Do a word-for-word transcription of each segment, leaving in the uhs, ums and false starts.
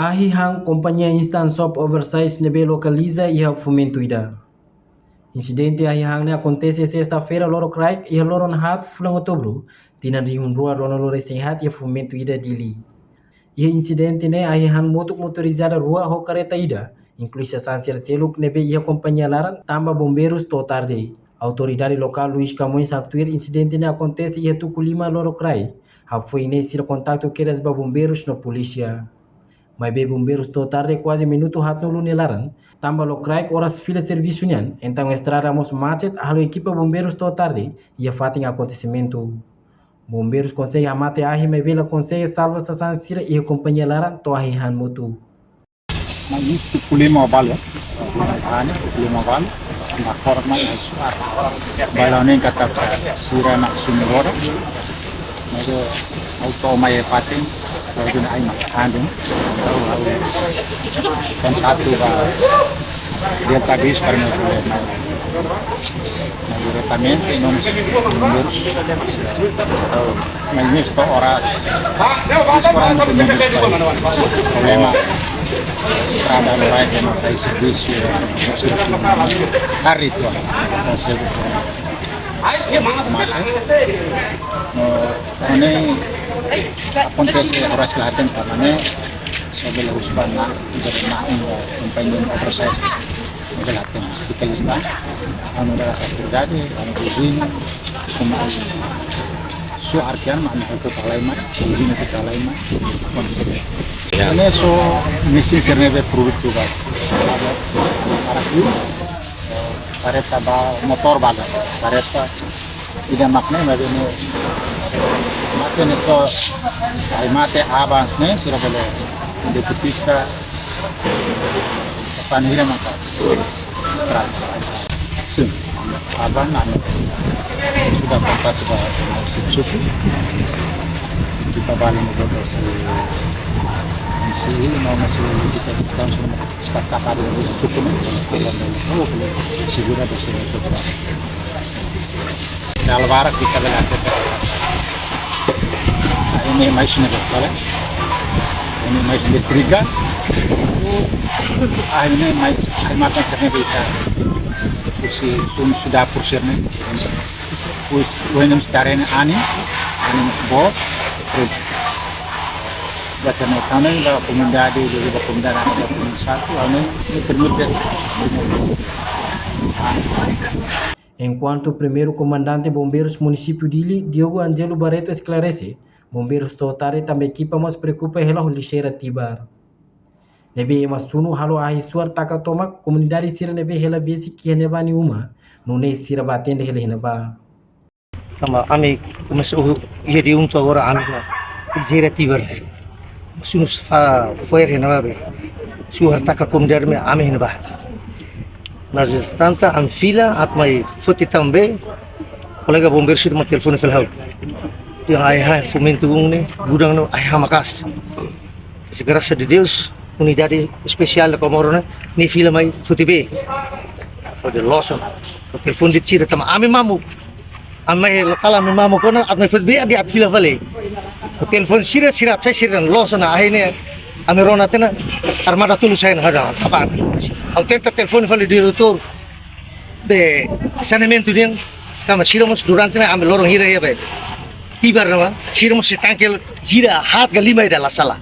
Ahi han kompañia Instant Soap Oversize ne'ebé lokaliza iha fumentu ida. Insidente ahi han ne'e akontese sesta-feira lorokraik iha loron haat fulan Outubru, tinan rihun rua ruanulu resin haat iha fumentu ida Dili. Iha insidente ne'e ahi han motuk motorizada rua ho kareta ida, inklui sasán sira seluk ne'ebé iha kompañia laran tanba bombeirus to'o tarde. Autoridade lokál Luís Camões haktuir insidente ne'e akontese iha tuku lima lorokraik. Hafoin ne'e sira kontaktu kedas ba bombeirus no polísia. Maibé bombeirus to'o tarde kuaze minutu haatnulu nia laran, tanba lokraik oras fila servisu nian, entaun estrada mós macet halo ekipa bombeirus to'o tarde iha fatin akontesimentu. Bombeirus konsege hamate ahi maibé la konsege salva sasán sira iha kompañia laran to'o ahi han motuk. Mas iha tuku lima balu, ya. Tuku lima balu, na korma na suar. Balu ne'e katak sira mak sunu roda. Mas auto mai fatin, roda na ai mak andun. Kontaktu ba Delta Bis para nós poder mais diretamente, no números. Mas nisto oras, sekarang itu números baik. Problema estrada, no rai, que não sai servisu, hari itu, servisu. Maka, no, ini akontese oras kelaten, karena sobe la usban na, ibarat na, ini, kompañia oversize. Ibarat na, kita lihat, anu, dari satu jadi, anu, di sini, kuma, so artian, mana, itu kalai, mana, di sini, itu kalai, mana, konsep. Ya. Ini so, mesin sira ne'ebé produk tu, guys. Ada, ada, kareta ba, motor ba, kareta. Ida mak ne'e, maibé ne'e mate ne'e so, ai mate abans ne'e, sira bele identifika sasán hira maka. Sim, aban anu sudah kontak sudah suku. Kita balik ke si M C I, mau masuk kita, kita sudah sepakat ada di suku ne'e. Oh, segera ada sudah. Dala barak kita bele hatete. Ini mais ne'e, betul, ya? Ini mais listrik. Ah, ini mais, air mata sira ne'e bisa. Husi sun sudah persir ne'e. Us, wenem sedarene ani, ani bo. Biasa ne'e kami ba komunidade, jadi ba komunidade, ada komunidade satu, ini permit biasa. Enkuantu Primeiru Komandante Bombeirus Munisípiu Dili, Diogo Angelo Barreto esklarese, bombeirus to'o tarde tanba ekipa mós preokupa hela ho lixeira tibar. Ne'ebé ema sunu halo ahi suar taka tomak, komunidade sira ne'ebé hela besik iha ne'ebá nia uma, nune'e sira bá atende hela iha ne'ebá. Tanba ami komesa ohin, iha dia um to'o agora ami na lixeira tibar. Sunu fó fo'er iha ne'ebá be. Suar taka komunidade ami iha ne'ebá. Mas tanba ami fila atu mai foti tan be, kolega bombeiru sira mai telefone fali ha'u. Dehan ahi han fumentu un ne'e, gudang ne'e ahi han maka'as. Mas grasas a Deus, unidade espesiál da Comoro ne'e, nia fila mai foti be. Hodi loos ona. Telefone de'it sira tanba ami mamuk. Ami mai lokál ami mamuk ona, atu mai foti be dehan atu fila fali. Telefone sira, sira sai sira loos ona, akhirnya ami rona tiha ona armada tolu sai ona hada, apa? Ha'u tenta telefone fali diretór be saneamentu nian, tanba sira mós durante ne'e ami loron hira iha be tibar ne'ebá, sira mós sei tangke hira haat ka lima ida la sala.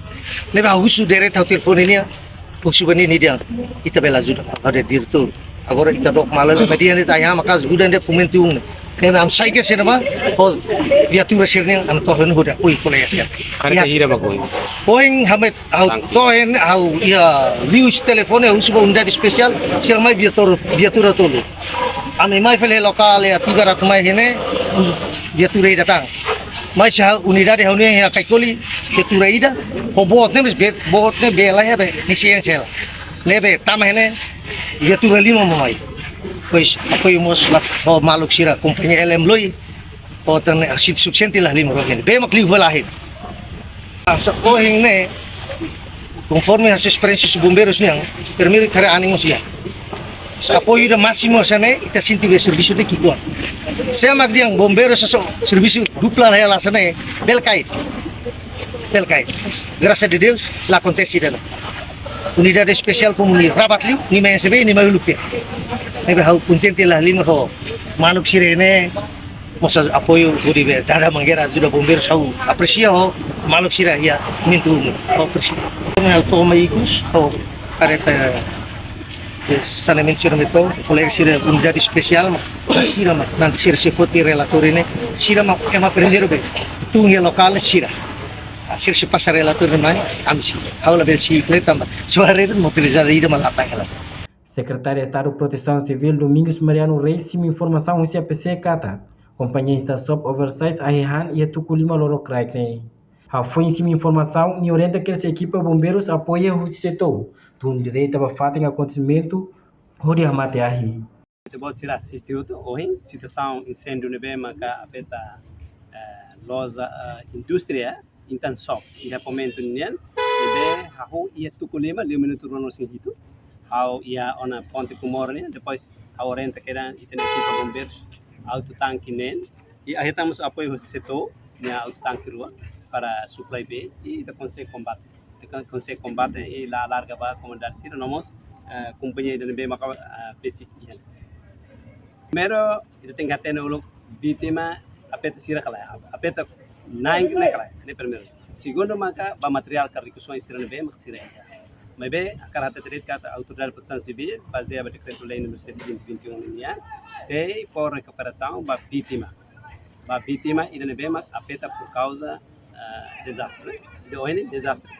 Ne'ebé ha'u husu diretu ha'u telefone nian, husu ba nia, nia dehan ita bele ajuda, ada diretór. Agora ita dook malu, maibé dehan ita ahi han maka'as, gudang ne'e fumentu un. Ne'ebé ami sai ke sira ba, ho viatura sira-nian, ami to'o hodi apoiu kolega sira. Kareta hira ba koi? Ohin ami, ha'u to'o iha, ha'u iha liu husi telefone, husu ba unidade espesiál, sira mai viatura, viatura tolu. Ami mai fali lokál iha tibar atu mai iha ne'e, viatura ida tan. Mai sá unidade ha'u-nian iha Kaikoli, viatura ida, ho boot ne'e, be, boot ne'e bee laiha be, lisensa hela. Ne'ebé tama iha ne'e, viatura lima mak mai. Pois, apoiu mós la, ho maluk sira, kompañia L M Loi, ho tan ne'e, asin sufisiente la lima rohin. Be mak liu fali la iha. Asa ohin ne'e, konforme hanesan esperiénsia husi bombeirus nian, primeiru ita haree anin mós iha. Se apoiu ida másimu hanesan ne'e, ita sente be servisu ne'e ki'ikoan. Se mak dehan bombeirus hanesan servisu dupla la iha hanesan ne'e, bele kaer. Pelkai. Grasas a Deus, la akontese ida. Unidade espesiál komu nia rabat liu, nia mai S B, nia mai uluk. Ne'ebé ha'u kontente lahalimar ho maluk sira-ne'e, mós apoiu hodi be dada mangeira ajuda bombeirus, ha'u apresia ho maluk sira iha momentu ne'e, ha'u apresia. Komu ha'u toma ikus, ha'u kareta saneamentu sira meto, kolega sira unidade espesiál, sira mak, nanti sira sei foti relatóriu ne'e, sira mak ema primeiru be tun iha lokál sira. Sira sei pasa relatóriu mai, ami sei. Ha'u labele sei kleta ma, só haree mobilizada ida mak la tangela. Sekretáriu Estadu Protesaun Sivíl Domingos Mariano Reis simu informasaun husi A P C katak kompañia Instasop Oversize ahi han iha tuku lima lorokraik ne'e. Hafoin simu informasaun, nia orienta kedas ekipa bombeirus apoia husi setór, tun direta ba fatin akontesimentu, hodi hamate ahi. Ita-boot sira asiste hotu, ohin situasaun inséndiu ne'ebé maka afeta, eh, loja, eh, indústria Instasop iha momentu nian, ne'ebé hahú iha tuku lima, lima minutu ruanulu-resin-hitu. Ha'u iha ona ponte Comoro nian, depois ha'u orienta kedas ita-nia ekipa bombeirus, auto tanke neen, i hetan mós apoiu husi setór nia auto tanke rua para supply bee, i ita konsege kombate. Ita kon-, konsege kombate i la alarga ba komunidade sira, no mós, eh, kompañia ida ne'ebé maka, eh, besik iha ne'e. Primeiru, ita tenke hatene uluk vítima afeta sira ka lae, afeta na'in ne'e ka lae, ne'e primeiru. Segundu maka ba materiál ka rikusoin sira ne'ebé maka sira iha. Maibé hakarak hatete de'it katak Autoridade Protesaun Sivíl, bazeia ba Dekretu-Lei númeru cento e vinte, vinte e um nian, sei fó rekuperasaun ba vítima. Ba vítima ida ne'ebé mak afeta por kauza, ah, dezastre. Ida ohin ne'e dezastre.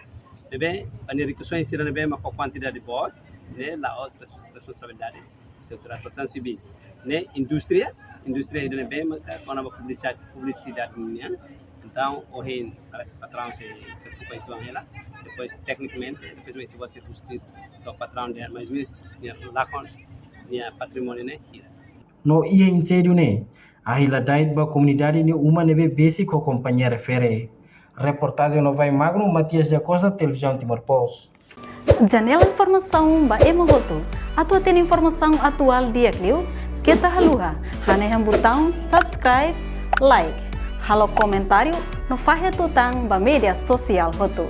Ne'ebé, ba nia rikusoin sira ne'ebé mak ho kuantidade boot, ne'e la'ós res-, responsabilidade husi Autoridade Protesaun Sivíl. Ne'e indústria, indústria ida ne'ebé maka kona-ba publisidade, publisidade nian. Entaun, ohin parese patraun sei preokupa uitoan hela. Depois, teknikamente, depois ita-boot sei husu to'o patraun dehan mais ou menus nia lakon, nia patrimóniu ne'e hira. No iha inséndiu ne'e, ahi ladait ba komunidade nia uma ne'ebé besik ho kompañia refere. Reportajen Novai Magno, Matias da Costa, Televizaun Timor Post. Janela informasaun ba ema hotu. Atu hatene informasaun atuál di'ak liu, keta haluha hanehan butaun subscribe, like, halo komentáriu no fahe tutan ba média sosiál hotu.